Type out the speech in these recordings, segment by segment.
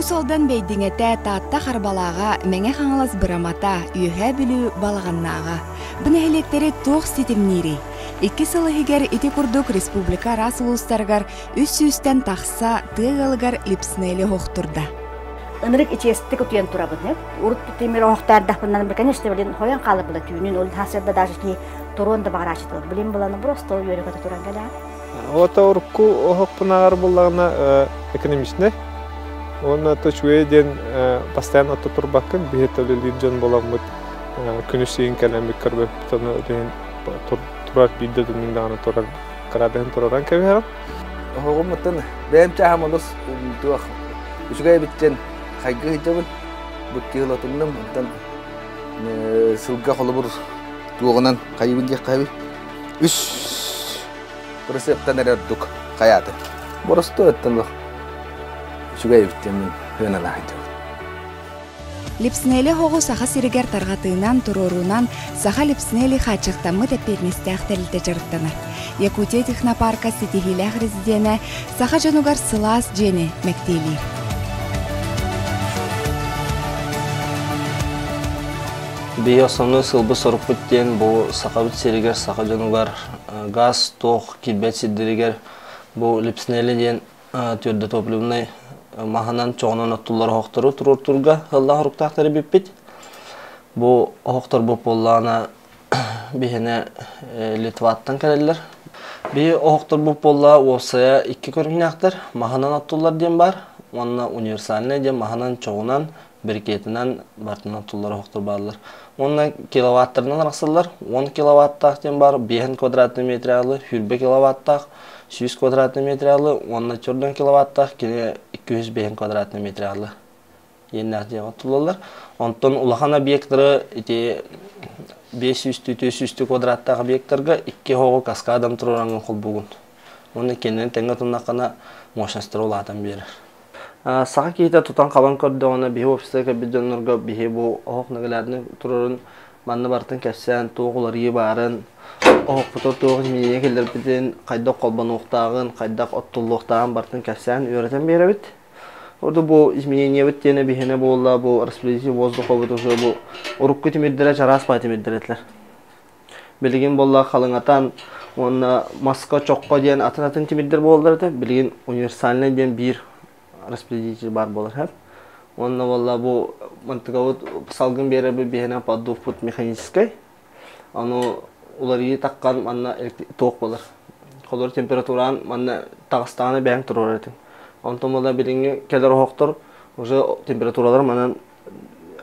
Уус Алдан Бэйдиҥэтэ, Таатта Харбалааҕа, Мэҥэ Хаҥалас Бырамата, Үөһээ Бүлүү Балаҕаннааҕа. Бу нэһилиэктэри туох ситимниирий? Икки сыл иһигэр ити курдук республика араас улуустарыгар үс сүүстэн тахса тыа ыалыгар Липснели оһохтурда. Ынырык ичиэстик утуйан турабын. Урут тимир оһохтоордахпынан, конечно, блин, хойон хаалар була түүнүн, ол хасырда даже ки туруон да баҕарааччытылар. Блин, буланы просто үөрэ-көтө туран кэлээ. Ото урукку оһохпунааҕар буллаҕына экономичнай. Уонна то үчүгэй диэн постоянно отто турбаккын, биһи төлөлүүр дьон буоламмыт күнүс сиин кэлэммит көрбөппүт, ону турар биирдэ түннүк даҕаны турар кыраадыһын тураран кэбиһэҕин. Оһоҕум бэйэм чааһым олус туох үчүгэй эбит диэн хайгыы сылдьабын. Бу киһи отуннум, онтон сылга холобур туоҕунан хайыбын диэххэ эбит. Үс бырысыаптан эрэ ордук хайааты. Боростуой оттон үчүгэй эбит диэн мин сыаналаах сылдьабын. Липснели оһоҕу Саха сиригэр тарҕатыынан, туруоруунан Саха Липснели хааччахтаммыт эппиэтинэстээх тэрилтэ дьарыктанар. Якутия технопарка ситиһиилээх резиденэ саха дьонугар сылаас дьиэни мэктиэлиир. Биһи основной сылбыт сорукпут диэн бу Сахабыт сиригэр саха дьонугар газ туох киирбэт сирдэригэр бу Липснели диэн твердотопливнай маһынан чоҕунан оттуллар оһохтору туруортуурга сыллаах оруктаахтары бүппүт. Бу оһохтор буоллаҕына биһиэнэ Литваттан кэлэллэр. Биһи оһохторбут буолла уопсайа икки көрүҥнээхтэр. Маһынан оттуллар диэн баар уонна универсальнай диэн маһынан чоҕунан, брикетинэн бартынан оттуллар оһохтор бааллар. Уонна киловаттарынан арахсаллар. 10 киловаттаах диэн баар, 5 квадратный метралы, 120 киловаттаах, 100 квадратный метралы уонна 4 киловаттаах кини 205 квадратный метралы иэннээх дьиэҕэ оттуллаллар. Онтон улахан объекттары ити 500-400 квадраттаах объекттарга икки оһоҕу каскадом туруораҥҥын холбуугун. Уонна кинини тэҥҥэ туннаххына мощностара улаатан биэрэр. Саха киһитэ тутан-хабан көрдөҕүнэ биһи общество кэлбит дьоннорго биһи бу оһох наглядный турарын манна барытын кэпсээн туох уларыйыы баарын, оһохпутугар туох изменение киллэрбитин, хайдах холбонуохтааҕын, хайдах оттуллуохтааҕын барытын кэпсээн үөрэтэн биэрэбит. Ордук бу изменениебит диэнэ биһиэнэ буолла бу распределитель воздуха уже бу урукку тимирдэрэ чараас баай тимирдэр этилэр. Билигин буолла халыҥатан уонна маска чоххо диэн атын-атын тимирдэр буолаллар этэ. Билигин универсальный диэн биир распределитель баар буолар һэ. Уонна буолла бу мантыкабыт салгын биэрэр биһиэнэ поддувпут механическай. Ону уларыйыы таххан манна туох буолар. Холор температураан манна таҕыстаҕына бэйэҥ туруорар этиҥ. Онтон буолла билиҥҥи кэлэр оһохтор уже температуралар манан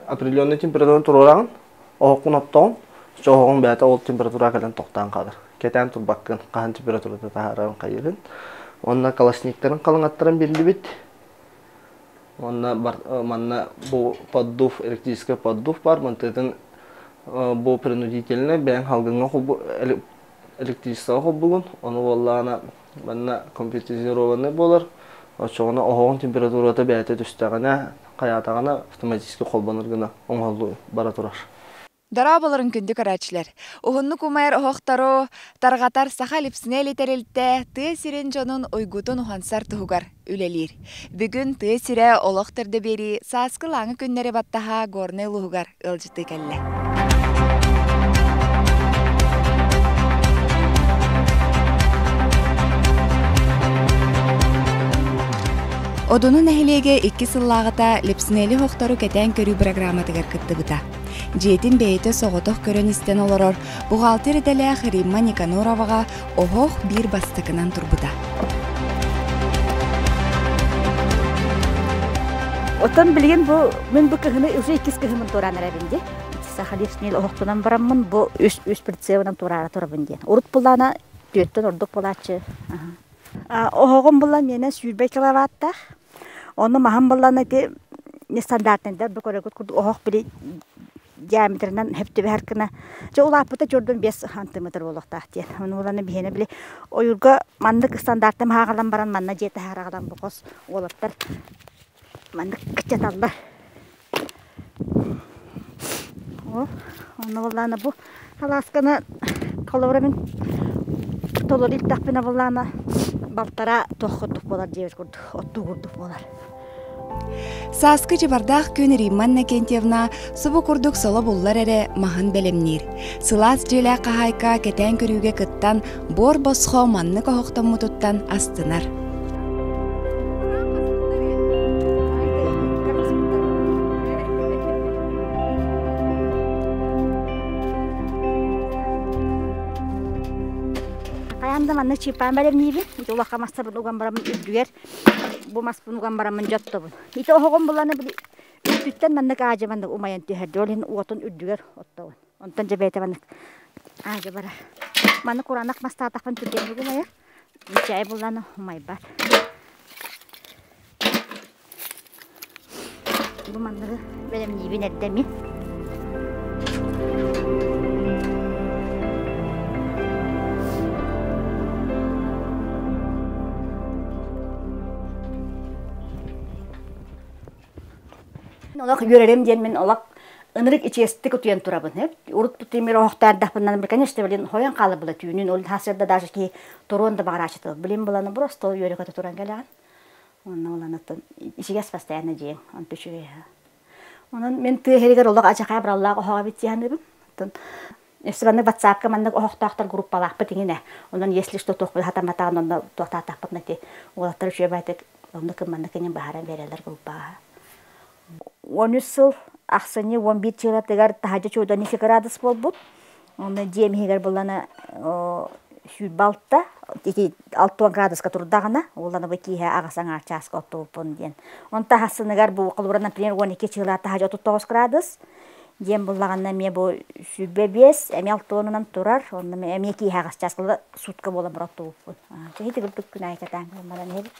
определенный температураны туруораҕын, оһоххун оттоҕун, оһоҕуҥ бэйэтэ ол температураҕа кэлэн тохтоон хаалар. Кэтээн турбаккын, хаһан температурата таһаарарын хайыырын. Уонна колосниктарын халыҥаттаран биллибит. Уонна манна бу поддув, электрический поддув бар, мантытын бу принудительный бэйэҥ халгыҥҥа электричествоҕа холбугун, ону буоллаҕына манна компьютеризированный буолар, оччоҕуна оһоҕун температурата бэйэтэ түстэҕинэ, хайаатаҕына автоматически холбонор гына оҥоһуллуу бара турар. Дорооболорун күндү көрөөччүлэр! Уһуннук умайар оһохтору тарҕатар Саха Липснели тэрилтэ тыа сирин дьонун уйгутун уһансар туһугар үлэлиир. Бүгүн тыа сирэ олох төрдө биэрии сааскы лааҥы күннэри баттаһа Горнай улууһугар ыалдьыттыы кэллэ. Одуну нэһилиэгэ икки сыллааҕыта Липснели оһохтору кэтээн көрүү бырагырааматыгар кыттыбыта. Дьиэтин бэйэтэ соҕотох көрөн-истэн олорор бухгалтер идэлээх Римма Никанороваҕа оһох биир бастакынан турбута. Оттон билигин бу мин бу кыһыны уже иккис кыһымын туораан эрэбин дии. Саха лишний оһохтунан бараммын бу үс үс прицебынан туораара турабын диэн. Урут буллаана түөттэн ордук буолааччы. Оһоҕум булла миэнэ 120 киловаттаах. Онно маһым буллана ити нестандартныйдар бу көрөгүт курдук оһох били диаметрынан хөп түбэһэр гына дьэ улааппыта чордун 5 сантиметр буолуохтаах диэн. Ону уланы биһиэнэ били ойуурга маннык стандарты маһаҕалан баран манна дьиэ таһаараҕалан бу хос уолаттар маннык кыччаталлар. О, онно буоллаана бу салаасканы холобура мин толору илтэхпинэ буоллаана балтараа туох курдук буолар диэбит курдук оттуу курдук буолар. Сааскы дьыбардаах күн Римма Иннокентьевна субу курдук соло буллар эрэ маһын бэлэмниир. Сылаас дьиэлээх хаһаайка кэтээн көрүүгэ кыттан, буор босхо маннык оһохтоммутуттан астынар. Хайаан да маннык чыыппаан бэлэмниибин. Ити улахан мастарбын уган бараммын үрдүгэр бу маспын уган бараммын дьоттобун. Ити оһоҕум булана били үрдүттэн маннык аадьа маннык умайан түһэр. Ол иһин уотун үрдүгэр оттобун. Онтон дьэ бэйэтэ маннык аадьа барар. Маннык кураанах мастаатахпын түргэнник умайар. Чай булланы умайбат. Бу манныгы бэлэмниибин эрдэ мин. Олох үөрэрим диэн мин олох ынырык ичиэстик утуйан турабын. Урут тимир оһохтоордахпынан, конечно, блин, хойон хаалар түүнүн, ол хасырда даже ки туруон да баҕарааччыта. Блин, буланы просто үөрэ туран кэлэҕин. Онно уланаттан ичигэс постоянно дьиэҥ, онто үчүгэй. Онон мин тыа иһигэр олох ачахай абыраллаах оһоҕо эбит дии саныыбын. Өссө маннык ватсапка маннык оһохтоохтор группалаахпыт иҥинэ. Онон если что туох хатамматаҕын онно туохтаатахпытына ити уолаттар үчүгэй баайтык оннук маннык иҥин баһаран биэрэллэр группаҕа. 13 сыл ахсынньы 11 чыылатыгар таһырдьа чуодан 2 градус буолбут. Онно дьиэм иһигэр буллана 26 ити 60 градуска турдаҕына, уллана бу киэһэ аҕыс аҥаар чааска оттубуппун диэн. Онто хассыныгар бу холобура, например, 12 чыыла таһырдьа 39 градус диэн буллаҕына эмиэ бу 25 эмиэ алтуонунан турар, онно эмиэ киэһэ аҕыс чааска сутка буолан баран оттубуппун. Ити курдук күн аайы кэтээн баран иһэбит.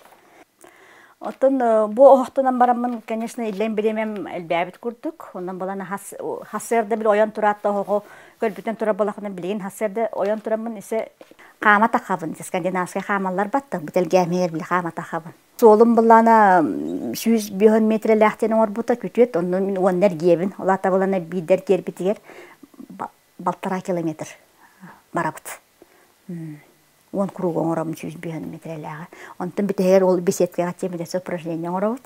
Оттон бу оһохтонон бараммын, конечно, иллэҥ бириэмэм элбээбит курдук. Онон булан хассыарда били ойон тураат да оһоҕу көрбүтүн турар буолахпына билигин хассыарда ойон тураммын исе хаама тахабын. Скандинавскай хаамаллар баттах бу тэлгээмигэр били хаама тахабын. Суолум буллаана 105 метрэлээхтэн оҥорбута күтүөт, онно мин уонна эргиэбин. Ол аата булана биирдэр киэрбитигэр 1,5 километр барабыт. 10 круг оҥоробун 105 метрэлээҕи. Онтон бүтэһигэр ол беседкаҕа тиэмэтэ упражнение оҥоробут.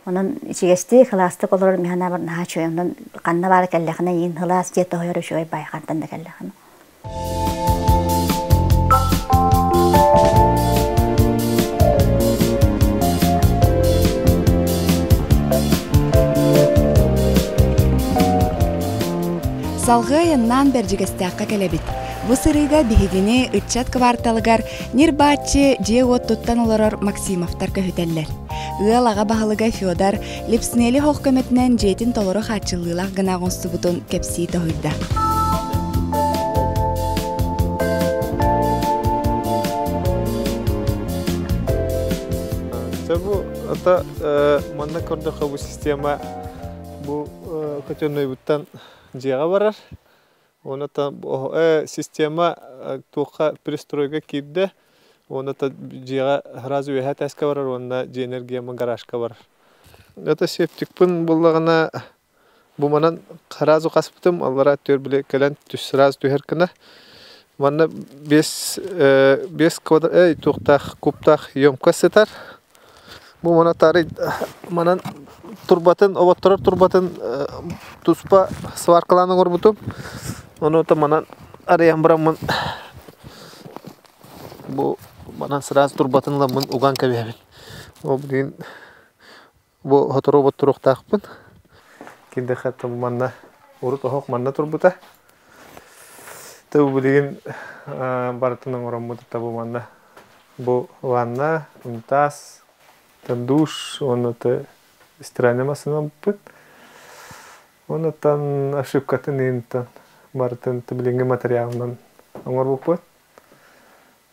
Онон ичигэстик, кылаастык олорор миһана бар наһаа үчүгэй. Онон ханна баара кэллэхинэ иин хылаас дьиэ тоһойор үчүгэй баай хантан да кэллэхинэ. Салгыы айаннаан Бэрдьигэстээххэ кэлэбит. Бу сырыыга биһигини ыччат кварталыгар ньир-бааччы дьиэ-уот туттан олорор Максимовтар көһүтэллэр. Ыал аҕа баһылыга Федор Липснели оһох көмөтүнэн дьиэтин толору хааччыллыылаах гына оҥостубутун кэпсии тоһуйда. Бу ата манна көрдөххө бу система бу котельнойбуттан дьиэҕэ барар. Уонна система туохха пристройга киирдэ, уонна дьиэҕэ сразу үөһээ этээскэ барар уонна дьиэ энергияма гаражка барар. Это септикпын буллаҕына бу манан сразу хаспытым, аллара түөр били кэлэн түс сразу түһэр гына. Манна 5 квадрат туохтаах кубтаах емкость сытар. Бу мана тары манан турбатын, оботторор турбатын туспа сваркалаан оҥорбутум. Ону манан арыйан бараммын бу манан сразу турбатын ыламмын уган кэбиһэбин. Ол билигин бу сотору оботторуохтаахпын. Киндэ манна урут оһох манна турбута. Бу билигин барытын оҥороммут бу манна бу ванна, унитаз, душ, уонна стиральная массыынабыт. Онтон ошибкатын иинтэн барытын билиҥҥи материалынан оҥорбуппут.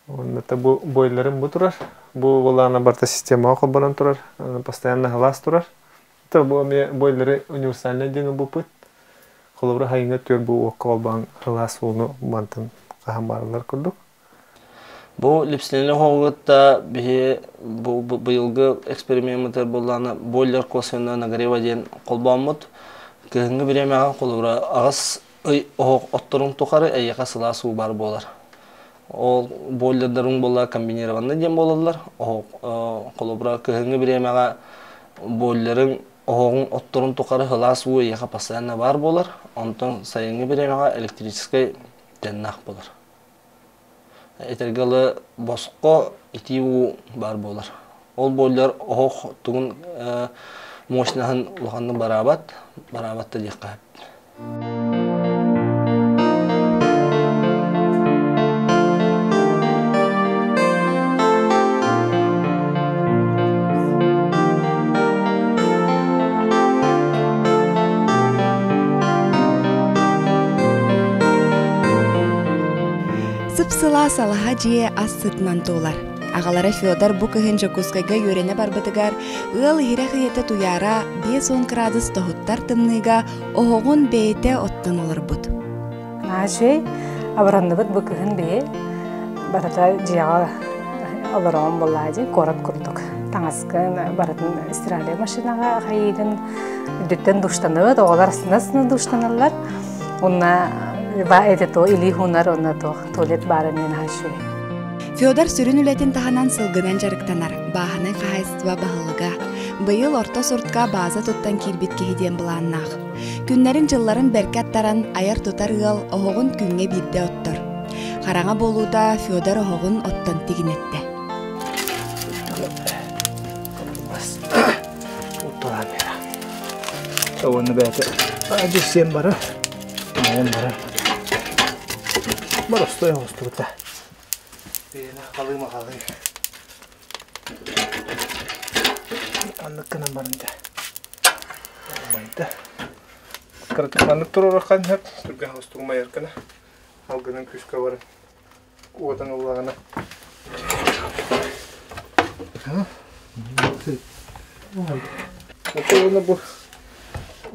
Уонна бу бойлерым бу турар. Бу буоллаҕына барыта системаҕа холбонон турар, постоянно сылаас турар. Бу эмиэ бойлеры универсальный диэн ылбыппыт. Холобура сайыҥҥы өттүгэр бу уокка холбоон сылаас ууну мантан хаһан баарылар курдук. Бу Липснели оһоҕугутта биһи бу быйылгы экспериментмытыгар буоллаҕына бойлер косвенного нагрева диэн холбооммут. Кыһыҥҥы бириэмэҕэ холобура аҕыс ый оһох отторун тухары эйиэхэ сылаас уу баар буолар. Ол бойлердарыҥ буолла комбинированный диэн буолаллар. Оһох холобура кыһыҥҥы бириэмэҕэ Бойлерын оһоҕун отторун тухары сылаас уу эйиэхэ постоянно баар буолар, онтон сайыҥҥы бириэмэҕэ электрическэй тэннээх буолар. Этэргэ дылы босхо итии уу баар буолар. Ол бойлер оһох тугун мощноһын улаханнык бараабат, бараабат да диэххэ сөп. Сып-сылаас алаһа дьиэ ас сытынан туолар. Аҕалара Федор бу кыһын Дьокуускайга үөрэнэ барбытыгар ыал иһирэх ийэтэ Туйаара 50 кыраадыс тоһуттар тымныыга оһоҕун бэйэтэ оттон олорбут. Наачый абыранныбыт бу кыһын бэйэ барыта дьиэҕэ олороҕун буоллаа дии куорат курдук таҥаскын барытын стиральнай машинаҕа хайыыгын үрдүттэн душтанабыт оҕолор астына-астына душтаналлар уонна это то илии хуунар уонна туох туалет баара эмиэ наһаа үчүгэй. Федор сүрүн үлэтин таһынан сылгынан дьарыктанар, бааһынай хаһаайыстыба баһылыга. Быйыл орто суртка бааза туттан киирбит киһи диэн былааннаах. Күннэрин-дьылларын бэркэ аттаран айар-тутар ыал оһоҕун күҥҥэ биирдэ оттор. Хараҥа буолуута Федор оһоҕун оттон тигинэттэ. Уонна бэйэтэ дьиссиэн бары, айан бары. Боростой оҥостубута. Бэйэни халыы-махалыы. Маннык гынан баран дьэ. Умайда. Кыратык маннык туруораххан сөп. Түргэн хостук умайар гына. Алгынын күүскэ баран уотан ыллаҕына. Уонна бу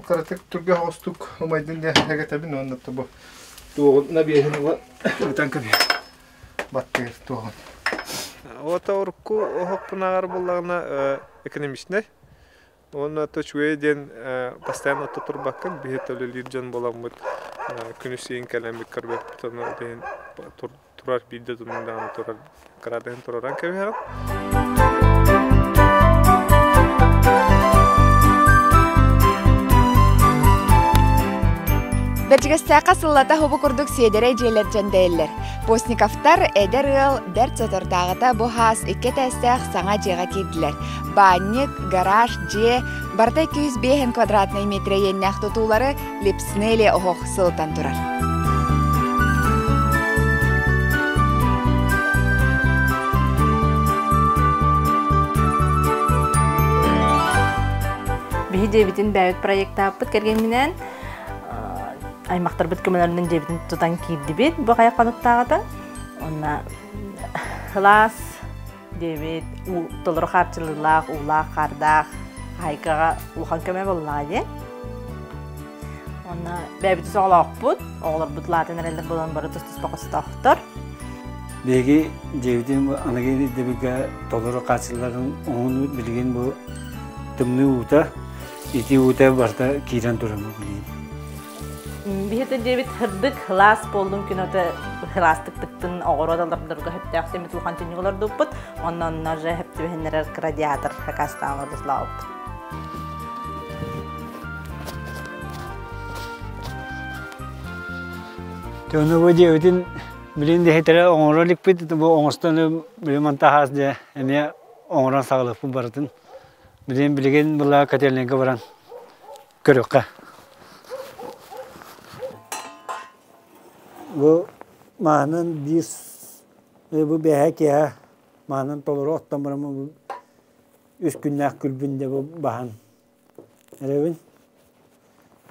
кыратык түргэн хостук умайдын диэн эгэтэбин уонна бу туоҕун набиэһин ылан ытан кэбиһэр. Баттыыр туоҕун. Ото урукку оһохпунааҕар буоллаҕына экономичнай. Уонна то үчүгэй диэн постоянно отто турбаккын, биһи төлөлүүр дьон буоламмыт күнүс сиин кэлэммит көрбөппүт, ону иһин турар биирдэ туннун даҕаны турар кыраадыһын тураран кэбиһэҕин. Бэрдьигэстээххэ сыллата хобу курдук сиэдэрэй дьиэлэр дьэндэйэллэр. Постниковтар эдэр ыал бэрт соторутааҕыта бу хаас икки этээстээх саҥа дьиэҕэ киирдилэр. Баанньык, гараж, дьиэ барыта 205 квадратнай метрэ иэннээх тутуулары Липснели оһох сылытан турар. Биһи дьиэбитин бэйэбит проектааппыт кэргэмминээн аймахтарбыт көмөлөрүнэн дьиэбитин тутан киирдибит бу хайа хонуктааҕыта. Онно кылаас диэбит толору хааччылыылаах, уулаах, хаардаах хаһайкаҕа улахан көмө буоллаҕа дии. Онно бэйэбит оҕолоохпут, оҕолорбут лаатын эрэллэр буолан бары тус-туспа хостоохтор. Биһиги дьиэбитин аныгы ирдэбилгэ толору хааччылларын оҥоһуннубут билигин бу тымныы уута, итии уута барыта киирэн турар билигин. Биһиги дьиэбит сырдык, сылаас буоллун күн ото сылаастык тыктын оҕуруот олордорго сөптөөх сэмит улахан түннүк олордуппут. Онно онно же сөптүбэһиннэрэр радиатор хакастаан олордуслаабыппыт. Төну бу дьиэбитин билин дэһитэрэ оҥоро иликпит бу оҥостон билим мантахаас дьэ эмиэ оҥорон саҕалыахпыт барытын. Билин билигин была котельнайга баран көрүөххэ. Бу маанан биир бу бэһэ киэһэ маанан толору оттон баран үс күннээх күлбүн дэ бу баһан эрэбин.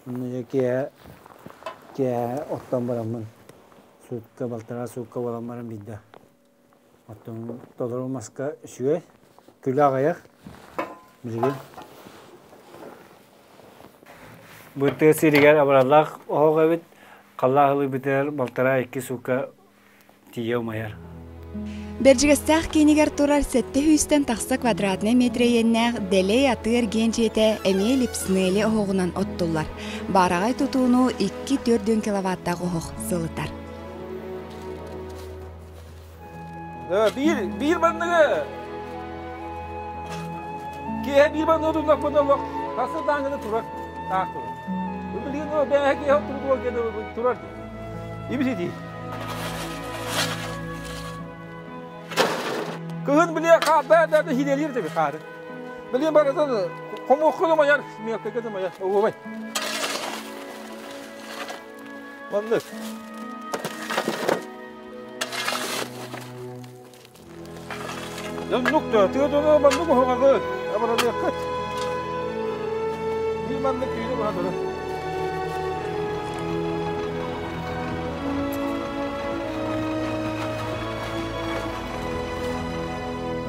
Онно дьэ киэһэ киэһэ оттон бараммын суукка балтараа суукка буолан баран биирдэ Оттон толору маска үчүгэй, күлэ аҕыйах билигин. Бу тыа сиригэр абыраллаах оһох эбит, халлаах ылыыбытыгар балтараа-икки суукка тиийэ умайар. Бэрдьигэстээх киинигэр турар сэттэ сүүстэн тахса квадратнай метрэ иэннээх дэлэй атыы-эргиэн дьиэтэ эмиэ Липснели оһоҕунан оттуллар. Баараҕай тутууну 2-4 киловаттаах оһох сылытар. Биир, биир манныгы. Киэһэ биир манна отуннахпына олох сарсыардааҥҥыны турар, таах турар. Билигин бээһэ киэһэ турар турар дии. Ибиситии. Кыһын били хаата да хилэлиир тэби хаары. Билигин барытын хомуохха да майар, миэккэгэ да майар, оһуобай. Маннык. Оннук да, тыа дьоно маннык уһуҕаҕыт, абыраныаххыт. Биир маннык түүнү быһа турар.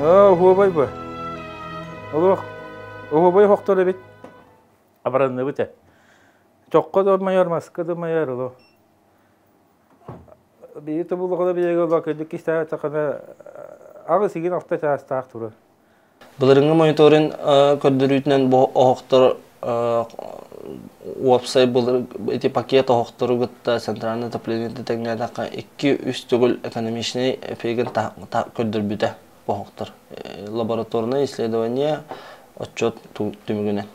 Оһуобай бу. Олох оһуобай оһохтор эбит. Абыранныбыт ээ. Чоххо да майар, маска да майар олох. Биһиги тобуллаҕына биһиги олох кистээтэххинэ аҕыс игин алта чаастаах турар. Былырыҥҥы мониторинг көрдөрүүтүнэн бу оһохтор уопсай былыр ити пакет оһохтору кытта центральное отопление тэҥнээтэххэ 2-3 төгүл экономичнай эффегин көрдөрбүтэ бу оһохтор. Лабораторное исследование отчет түмүгүнэн.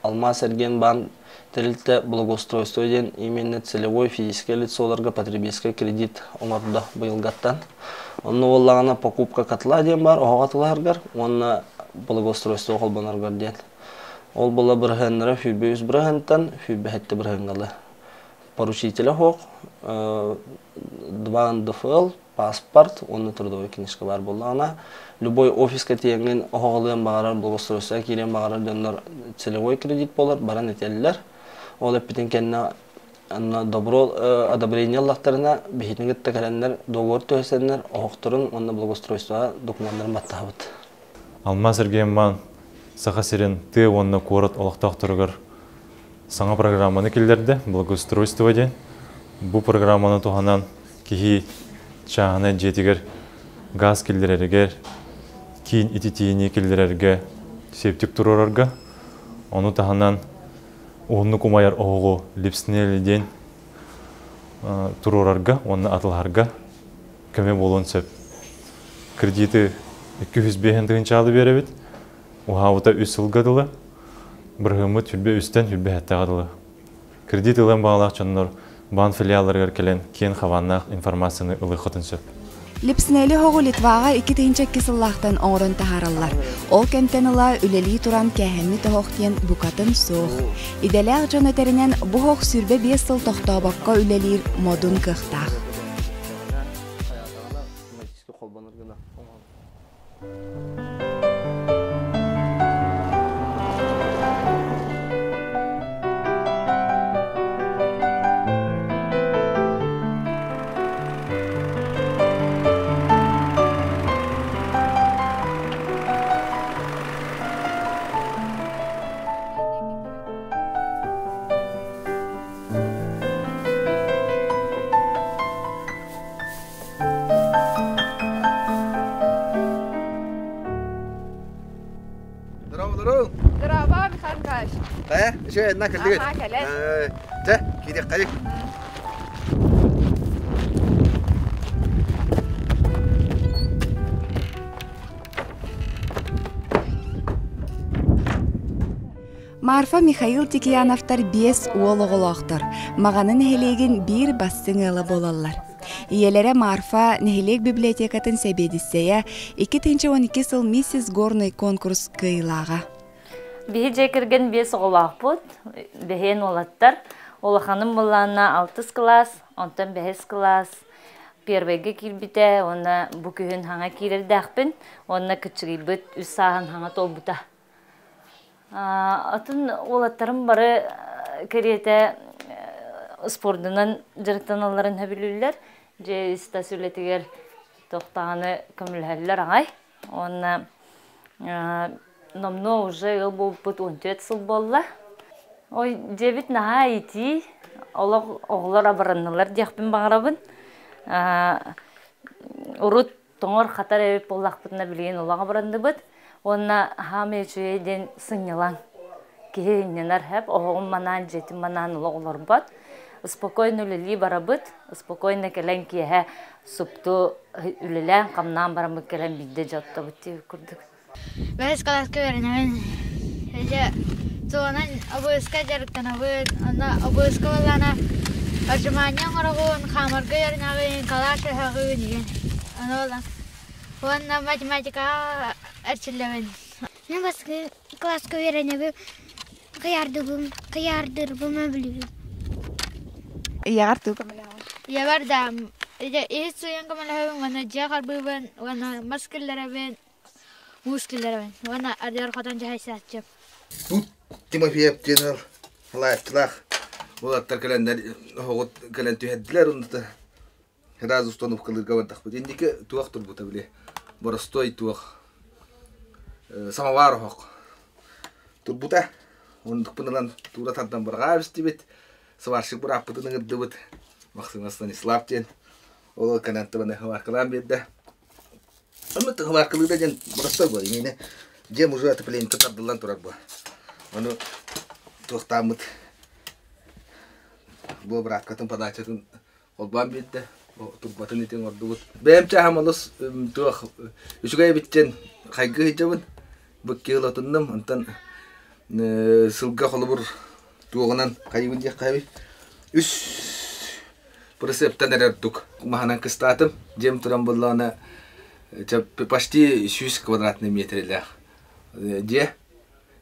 Алмаас эргиэн баан тэрилтэ благоустройство диэн именно целевой физическое лицоларга потребительский кредит оҥордо быйылгаттан. Онно буоллаҕына покупка котла диэн баар оһоҕо атылаһаргар уонна благоустройство холбоноргор диэн. Ол була бырыһыаннара сүүрбэ үс бырыһыантан сүүрбэ сэттэ бырыһыаҥҥа Поручителя суох, 2 НДФЛ, паспорт уонна трудовой книжка баар буоллаҕына, любой офиска тиийэҥҥин оһоҕолуон баҕарар, благоустройствоҕа киириэн баҕарар дьоннор целевой кредит буолар, баран этэллэр. Ол эппитин кэннэ онно добро одобрение ыллахтарына, биһигини кытта кэлэннэр договор түһэрсэннэр, оһохторун уонна благоустройствоҕа докумуоннарын баттаһабыт. Алмаас Эргиэнбаан Саха сирин тыа уонна куорат олохтоохторугар саҥа программаны киллэрдэ, благоустройство диэн. Бу программаны туһанан киһи чааһынай дьиэтигэр газ киллэрэригэр, киин ититиини киллэрэргэ, септик туруорарга, ону таһынан уһуннук умайар оһоҕу липснели диэн туруорарга уонна атылаһарга көмө буолуон сөп. Кредиты 205 тыһыынчаалы биэрэбит, уһаабыта үс сылга дылы, бырыһыаммыт сүрбэ үстэн сүрбэ сэттэҕэ дылы. Кредит ылыан баҕалаах дьоннор баан филиалларыгар кэлэн киэн хабааннаах информацияны ылыаххытын сөп. Липснели оһоҕу Литваҕа 2002 сыллаахтан оҥорон таһаараллар. Ол кэмтэн ыла үлэлии туран кээһэммит оһох диэн букатын суох. Идэлээх дьон этэринэн, бу оһох 25 сыл тохтообокко үлэлиир модун кыахтаах. Здорово, здорово. Здорово, Михаил Николаевич. Э, еще одна кэллигит. Аха, кэлэн. Чэ, киириэххэйик. Марфа Михаил Тикияновтар биэс уол оҕолоохтор. Маҕаны нэһилиэгин биир бастыҥ ыала буолаллар. Ийэлэрэ Марфа нэһилиэк библиотекатын сэбиэдиссэйэ, 2012 сыл «Миссис Горный» конкурс кыайыылааҕа. Биһи дьиэ кэргэн биэс оҕолоохпут, бэһиэн уолаттар. Улаханым былаана алтыс кылаас, онтон бэһис кылаас первыйга киирбитэ уонна бу күһүн хаҥа киирэрдээхпин уонна кыччыгыйбыт үс сааһын хаҥа туолбута. Атын уолаттарым бары кэриэтэ спордунан дьарыктаналларын сөбүлүүллэр. Дьиэ ис-тас үлэтигэр тохтааны көмөлөһөллөр аҕай. Уонна номнуо уже ыал буолбут 14 сыл буолла. Ой, дьиэбит наһаа итии, олох оҕолор абыраннылар диэхпин баҕарабын. Урут тоҥор-хатар эбит буоллахпытына билигин олох абыранныбыт. Уонна хаамай үчүгэй диэн сынньалаҥ. Киһи иннинэр хэп, оһоҕум манаан, дьиэтин манаан олох олорбот. Спокойно үлэлии барабыт, спокойно кэлэн киэһэ супту үлэлээн, хамнаан бараммыт кэлэн биирдэ дьоттобут диэбит курдук. Бэһис кылааска үөрэнэбин. Дьэ, туонан обуйуска дьарыктанабын. Онно обуйуска буоллаҕына отжимание оҥороҕун, хаамарга үөрэнэҕин, калаш ыһаҕын игин. Ону уонна математикаҕа эрчиллэбин. Мин бастакы кылааска үөрэнэбин, кыйаардыбын, кыйаардырбын билибин. Ийэҕэр туу көмөлөһөҕүн? Ийэбэр да иһит сууйан көмөлөһөбүн уонна дьиэ харбыыбын уонна мас киллэрэбин, муус киллэрэбин уонна ардыгар хотон дьаһайсааччым. Тут Тимофеев диэн ыал халааччылаах уолаттар кэлэннэр оһоҕут кэлэн түһэрдилэр онно Сразу установкалыырга бардахпыт. Инники туох турбута били боростуой туох самовар оһох турбута. Оннукпун ылан туура тардан быраҕаа истибит. Сварщик бырааппытын ыҥырдыбыт. Максим Станислав диэн. Ол кэнэн тыбаны хваркалаан биэрдэ. Онно хваркалыыра диэн боростуой буолар. Именно дьиэм уже отоплениета тардыллан турар буо. Ону туохтааммыт бу бырааккатын подачатын холбоон биэрдэ турбатын итин оҥордубут. Бэйэм чааһым олус туох үчүгэй эбиттэн хайгыы сылдьабын. Бу киыл отуннум, онтон сылга холобур туоҕунан хайыбын диэххэ эбит. Үс прицептан эрэ ордук маһынан кыстаатым. Дьиэм туран буоллаҕына почти 100 квадратный метрэлээх дьиэ.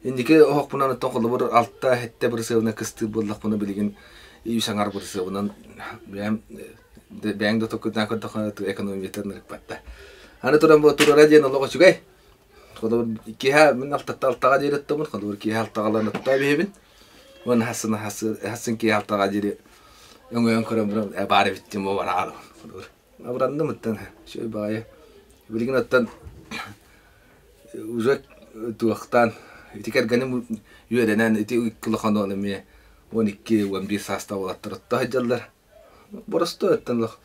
Инники оһохпунан оттон холобур алта-сэттэ бырысыабынан кыстыыр буоллахпына билигин үс аҥар бырысыабынан бэйэм бэйэҥ да токкутнаан көрдөххүнэ экономиятын ырыппатта. Аны туран бу турара диэн олох үчүгэй. Холобур киэһэ мин алтатта алтаҕа диэри оттоммун, холобур киэһэ алтаҕалан оттоо биһибин. Уонна хасын хасын киэһэ алтаҕа диэри өҥөйөн көрөн баран баар эбит диэн бараалым. Холобур абыранным оттон үчүгэй баҕайы. Билигин оттон уже туохтаан ити кэргэним үөрэнэн ити икки улахан уол эмиэ 12-11 саастаах уолаттар отто сылдьаллар. Боростуой оттон олох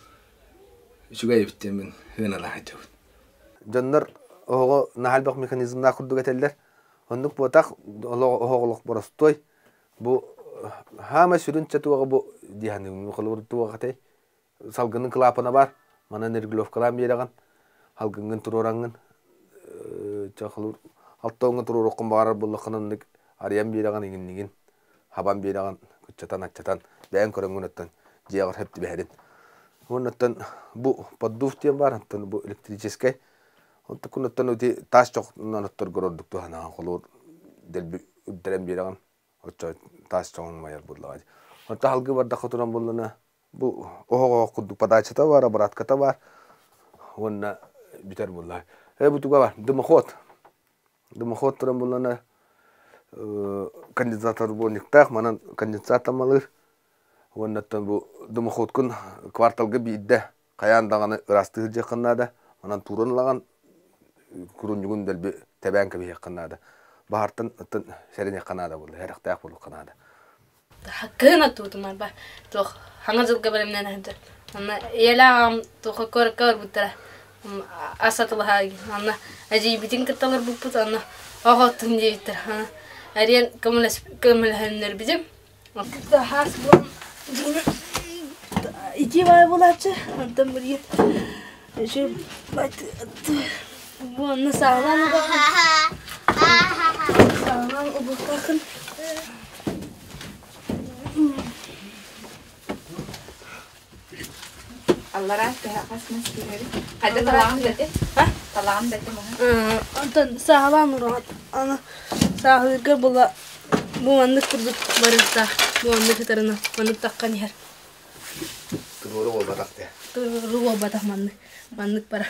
үчүгэй эбит диэн мин сыаналаан сылдьабын. Дьоннор оһоҕо наһаа элбэх механизмнаах курдук этэллэр. Оннук буотах олох оһох олох боростуой. Бу хаама сүрүн чэ туоҕа бу дии саныыбын. Холобур туох этэй? Салгынын кылаапана баар. Манан регулировкалаан биэрэҕин. Салгыҥҥын туруораҥҥын алта уоҥҥа туруоруоххун баҕарар буоллаххына оннук арыйан биэрэҕин иҥиннигин хабан биэрэҕин кыччатан аччатан бэйэҥ көрөҥҥүн оттон дьиэҕэр сөп түбэһэрин. Уонна оттон бу поддув диэн баар оттон бу электрическэй онтуккун оттон ити таас чохунан отторгор ордук туһанаҕын холуур дэлби үрдэрэн биэрэҕин оччо таас чоҕуҥ умайар буоллаҕа дии. Онтон салгыы бардахха туран буоллана бу оһох-оһох курдук подачата бар, обратката бар уонна бүтэр буолла. Э бу туга бар дымоход. Дымоход туран буоллана конденсатор буолниктаах манан конденсат тамалыыр уонна оттон бу дымоходкун кварталга биирдэ хайаан даҕаны ыраастыы сылдьыаххын наада. Онон тууран ылаҕын, курунньугун дэлби тэбээн кэбиһиэххин наада. Баһартан оттон сэрэниэххэ наада буолла, сэрэхтээх буолуохха наада. Кыһын оттубутум арба туох хаҥа дьылга бэлэмнэнэ сылдьар. Онно ийэлээх аҕам туохха куоракка барбыттара. Ас атылаһа онно эдьиийбитин кытта олорбуппут онно ох оттун диэбиттэр. Эриэн көмөлөһөннөрбүтүм. Хаас буолан итии баай буолааччы, онтон билигин бу онно саалаан убахын саалаан убуккахын Аллараа төһө хас мас киирэбит? Хайда талаҕын бэти? Талаҕын бэти маһа? Онтон саалаан ураҕат аны сааһыырга була бу маннык курдук барыахтаах бу маннык ытарына маннык таххан иһэр Туруору буолбатах дии. Туруору буолбатах маннык маннык бара.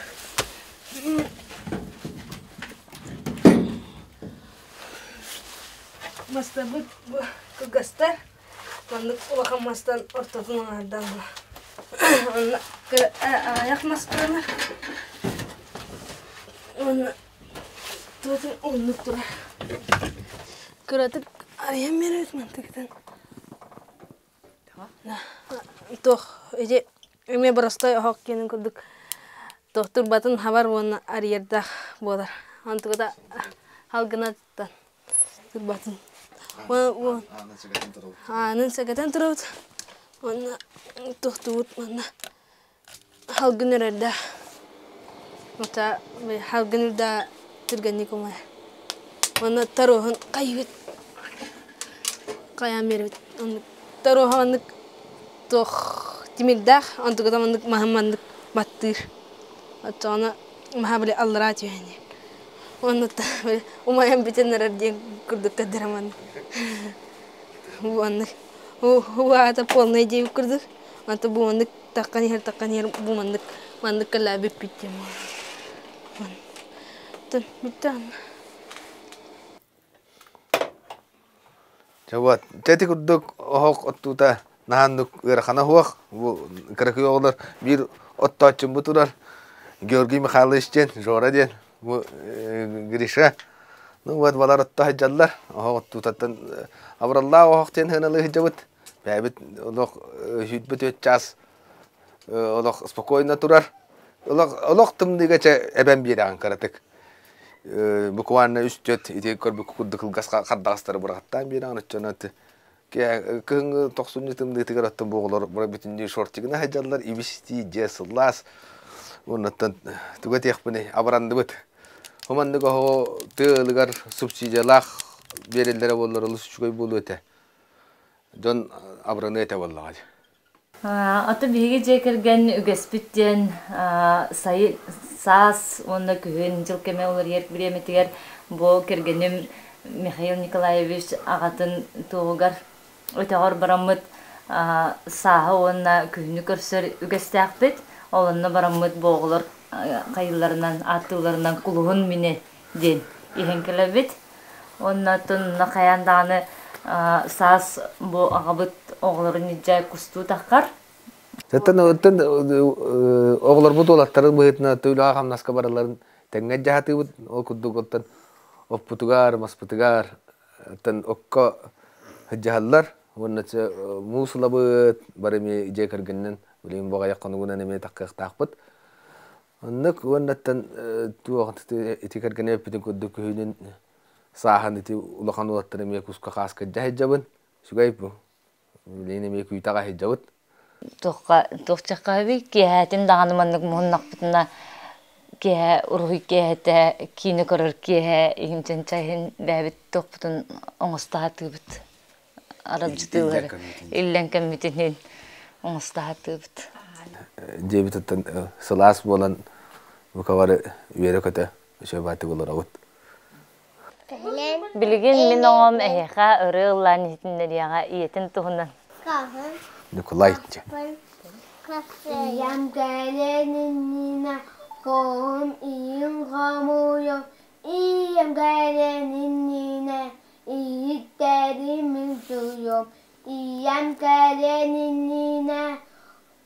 Мастарбыт бу кылгастар маннык улахан мастан ортотун аҥаардаан була. Онно аҕыйах мас туралар. Уонна туотун оннук турар. Кыратык арыйан биэрэбит мантыгытын. Туох ити эмиэ боростой оһох киэнин курдук туох турбатын хабар уонна арыйардаах буолар. Онтуката халгына туттан турбатын. Аанын сэгэтэн турабыт. Уонна туохтуубут манна халгын үрэрдээх. Ота халгын үрдэ Түргэнник умайар. Уонна торуоһун хайыыбыт. Хайаан биэрэбит. Оннук торуоһа маннык туох тимирдээх, онтуката маннык маһын маннык баттыыр. Оччоҕуна маһа били аллараа түһэн иһэр. Уонна умайан бүтэн эрэр диэн курдук көрдөрө маннык. Бу маннык аата полный диэбит курдук. Онто бу маннык таххан иһэр таххан иһэр бу маннык маннык кэлээ бүппүт диэн буолар. Бүттэ Дьэ вот, ити курдук оһох оттуута наһааннык ыарахана суох. Бу кыракый оҕолор биир оттооччум турар Георгий Михайлович диэн, Жора диэн, бу Гриша. Ну вот балар отто сылдьаллар. Оһох оттуутаттан абыраллаах оһох диэн сыаналыы сылдьабыт. Бэйэбит олох сүүрбэ 4 час олох спокойно турар. Олох, олох тымныыга чэ эбэн биэрэҕин кыратык. Буквально үс-түөрт ити көрбүт курдук кылгас хардаҕастары быраҕаттаан биэрэҕин оччоно кыһыҥҥы тохсунньу тымныытыгар оттон бу оҕолор бүтүннүү шортигына сылдьаллар ибистии дьиэ сыллаас уоннаттан тугу этиэхпиний абырандыбыт Хоманнык оһоҕу тыа ыалыгар субсидиялаах биэрэллэрэ буоллар олус үчүгэй буолуо этэ дьон абыраныа этэ буоллаҕа дии. Аты биһиги дьиэ кэргэн үгэспит диэн сайын, саас уонна күһүн дьыл кэмэ уларыйар бириэмэтигэр бу кэргэним Михаил Николаевич аҕатын туоһугар өтөҕөр бараммыт сааһы уонна күһүнү көрсөр үгэстээхпит. Ол онно бараммыт бу оҕолор хайыыларынан, ааттыылларынан кулуһун мини диэн иһэн кэлэбит. Уонна оттон хайаан даҕаны саас бу аҕабыт оҕолорун илдьэ кустуу таххар. Оттон оттон оҕолорбут уолаттарын быһыытынан үлэҕэ хамнаска баралларын тэҥҥэ дьаһатыыбыт. Ол курдук оттон оппутугар, маспытыгар оттон окко сылдьаһаллар. Уонна муус ылабыт, бары эмиэ дьиэ кэргэнинэн билигин бу аҕыйах хонугунан эмиэ таххыахтаахпыт. Оннук уоннаттан туох ити кэргэнэ эппитин курдук күһүнүн сааһын ити улахан уолаттар эмиэ куска хааска дьаһайдьабын. Үчүгэй бу. Билигин эмиэ күүтэҕэ сылдьабыт. Туохха туохчаххаһыбый киэһээтин даҕаны маннык муһуннахпытына киэһэ уруһуй киэһэтэ киинэ көрөр киэһэ иһин чайын бэйэбит туохпутун оҥосто сатыыбыт аралдьытыылары иллэҥ кэммитин оҥосто сатыыбыт. Дьиэбит сылаас буолан бука бары үөрэ-көтө үчүгэй баатык олоробут. Билигин мин оҕом эһиэхэ ырыа ыллаан иһитиннэриэҕэ ийэтин туһунан. Николай Ийэм кэлэн иннинэ хоһум иин хомуйуҥ, ийэм кэлэн иннинэ иһиттэрим мин суйуом, ийэм кэлэн иннинэ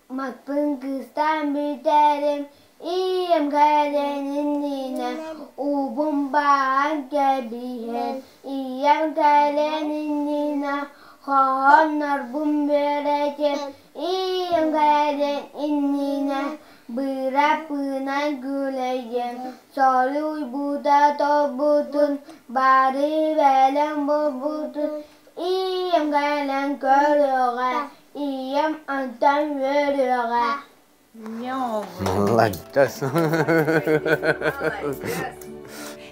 маппын кыстаан бүтэрим, ийэм кэлэн иннинэ уубун баан кэбиһэн, ийэм кэлэн иннинэ хоһооннорбун үөрэтиэм, ийэм кэлэн иннинэ быраппынан күлэйдиэм, соруйбута тобутун, бары бэлэм буолбутун, ийэм кэлэн көрүөҕэ, ийэм онтон үөрүөҕэ. Молодец.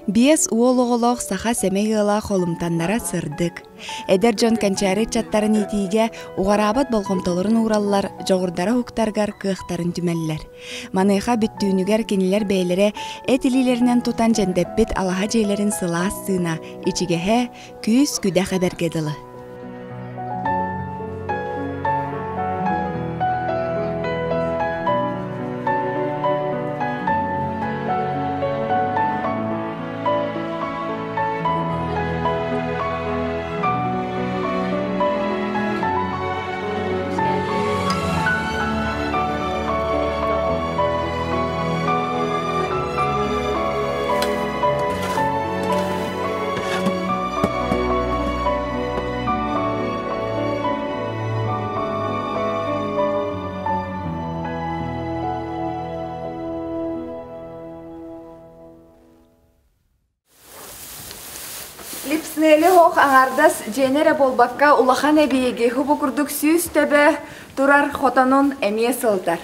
Биэс уол оҕолоох саха сэмэй ыала холумтаннара сырдык. Эдэр дьон кэнчээри ыччаттарын иитиигэ уҕараабат болҕомтолорун уураллар, дьоҕурдара уһуктарыгар кыахтарын түмэллэр. Маныаха бүттүүнүгэр кинилэр бэйэлэрэ эт илиилэринэн тутан дьэндэппит алаһа дьиэлэрин сылаас сыына, ичигэһэ, күүс-күдэх эбэргэ дылы. Липснели ох аҥаардас дьиэни эрэ буолбакка улахан эбийиги хубу курдук 100 төбө турар хотонун эмиэ сылтар.